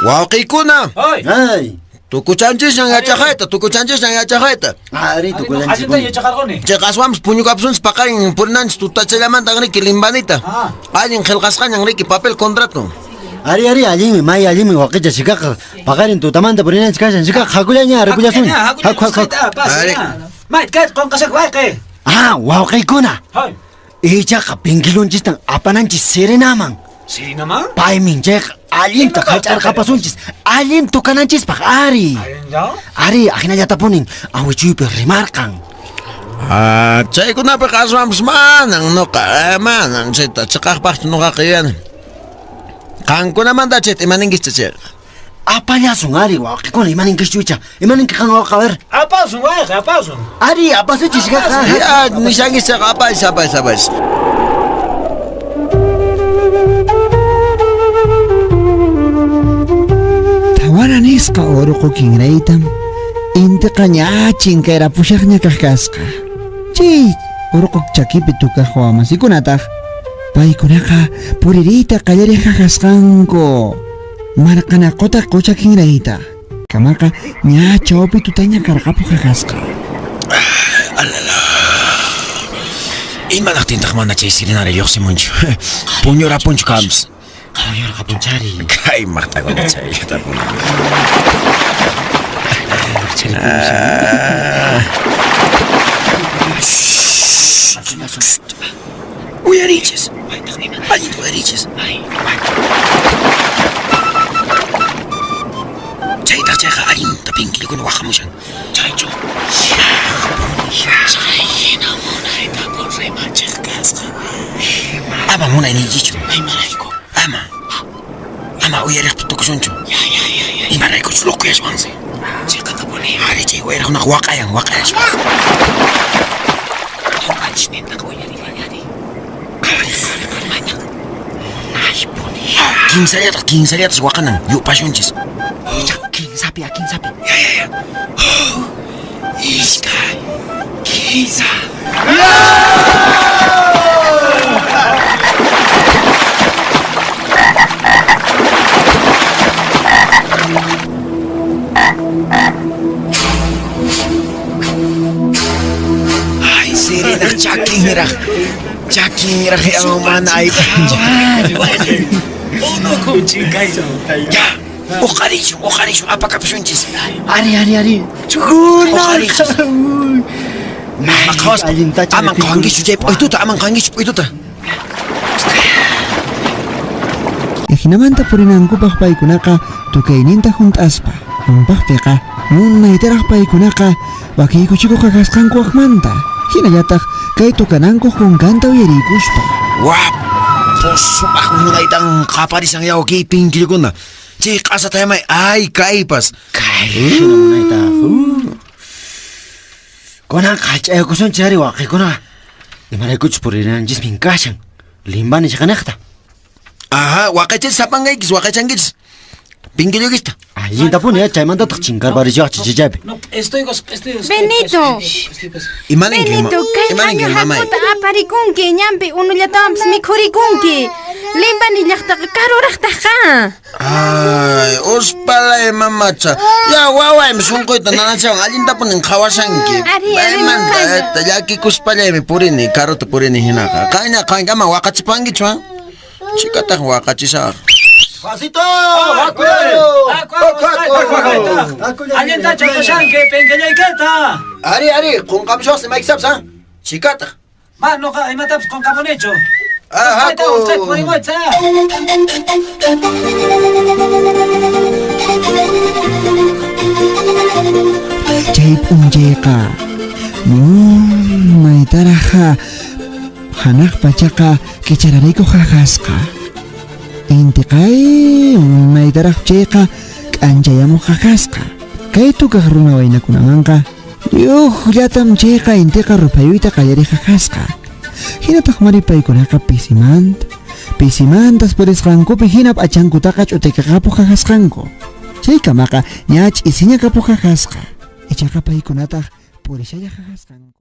Wawqiykuna! Ay! Tukuchanchisñan yachaqayta, tukuchanchisñan yachaqayta. Ari, Allinta yachaqarquni. Chayqa aswanpas puñukapusunchis paqarin purinanchis tutachallamantan riki Limbanita. Allin qillqasqañan riki papel contrato. Ari, ari, allinmi, may allinmi wawqicha chikaqa. Paqarin tutamanta purinanchis kashan chikaqa hakullaña ripullasun. Haku, haku, haku. Ari. Mayt kayta qunqasaq wayqi. Ah, wawqiykuna. Hay. Ichaqa pinkilunchistan apananchis Serenaman. Sirinaman? Paymin chayqa allinta hallch'arqapasunchis, allin tukananchispaq, ari. Allinta? Ari, ahinallatapunin awichuypi rimarqan. Ah, chaykunapiqa aswanpas manan nuqa, manan chayta chiqaqpaqchu nuqaqa yuyani. Qankunamanta chayta imaninkichis chayqa? Apallasun, ari, wawqikuna, imaninkichu icha? Imaninki qan wawqa, a ver. Apasun, wayqi, apasun. Ari, apasunchis chikaqa. Ya, nishankis chayqa apaychis, apaychis, apaychis. Thawana nisqa urqu kinraytam intiqa ña chinkayrapusaqña kaq kasqa. Chay urqu chakipi tukaq wawamasikunataq paykunaqa puririyta qallariq kasqanku. Marqanaquta qucha kinrayta. Kamaqa ña chawpi tutaña karqapuq kasqa. Alala. Imanaqtintaq mana chay sirenara lluqsimunchu? Puñurapunchu kampas. Puñurqapunchari. Kay maqtakuna chayllata puñu. Uyarichis. Allinta uyarichis. Chaytaq chayqa allinta pinkillukuna waqamushan. Chaychu. Chay hina munayta rimachiq kasqa. Ama munayniykichu. Imarayku? Ama. Ama uyariqpi tukusunchu. Ya, ya, ya, ya. Imaraykuchu locoyashwansi. Chiqatapuni. Ari chay wayraqkunaqa waqayan, waqayashwan. Ñuqanchisnintaqa uyarillallari. Kinsallataq, kinsallataq waqanan, yupasunchis. Kinsapi, kinsapi. Ya, ya, ya. Iskay, kinsa. Ay, Sirenaq chakinraq, chakinraq yaw mana aypanchu. Unukun chinkaychu. Ya, uqarichun, uqarichun, apakapusunchis. Ari, ari, ari. Chukuna. Uqarichis. Ama qhawaspa, allintacha aman qhawankichu chay p'uytuta, aman qhawankichu p'uytuta. Ajinamanta purinankupaq paykunaqa tukayninta hunt'aspa. Humpaqpiqa munaytaraq paykunaqa wakiykuchikuq kasqanku waqmanta. Hinallataq kay tukanankuq kunkanta uyariykuspa. Wapu sumaq munaytan qaparisan yaw kay pinkillukuna. Chay q'asata yamay, ay kaypas. Kay hina munayta. Kunanqa hallch'aykusunchis ari wawqikuna. Imaraykuchus purinanchismin kashan. Limbani chiqaniqta. Aha, waqaychis sapankaykis, waqaychankichis. Pinkillukista. Allintapuni, chaymantataq chinkarparichiwaqchis chichaypi. No, estoy estoy Benito. Imaninki, Benito, kay imaninki, año mamay? hakuta aparikunki, ñanpi unullatawanpas mikhurikunki. Limbani llaqtaqa karuraqtaqqa. Ay, uspalay mamacha. Ya wawaymi sunquyta nanachawan allintapunin qhawashanki. Ari, ari, Paymanta mamacha. llakikuspallaymi purini, karuta purini hinaqa. Qanña qanka ama waqachipankichu, ha? Chikataq waqachisaq. ¡Pasito! Allinta chapashanki, pinkillaykita. Ari, ari, qunqamushawaqsi maykisapis, ha? Chikataq. Ma, nuqa imatapas qunqamunichu. Ah, Usqhayta, haku. usqhayta purimuychis, ha? Chay p'unchayqa munaytaraq hanaq pachaqa kichararaykuq qaqasqa. Intiqay munaytaraq chayqa k'anchayamuq qaqasqa. Kay tukaq runa waynakunamanqa lluqllatam chayqa intiqa ruphayuyta qallariq qaqasqa. Hinataq mari paykunaqa pisimanta, pisimantas purisqankupi hina p'achankutaqa ch'utikaqapuq qaqasqanku. Chaykamaqa ña ch'isiña kapuq qaqasqa. Ichaqa paykunataq purishallaq kasqanku.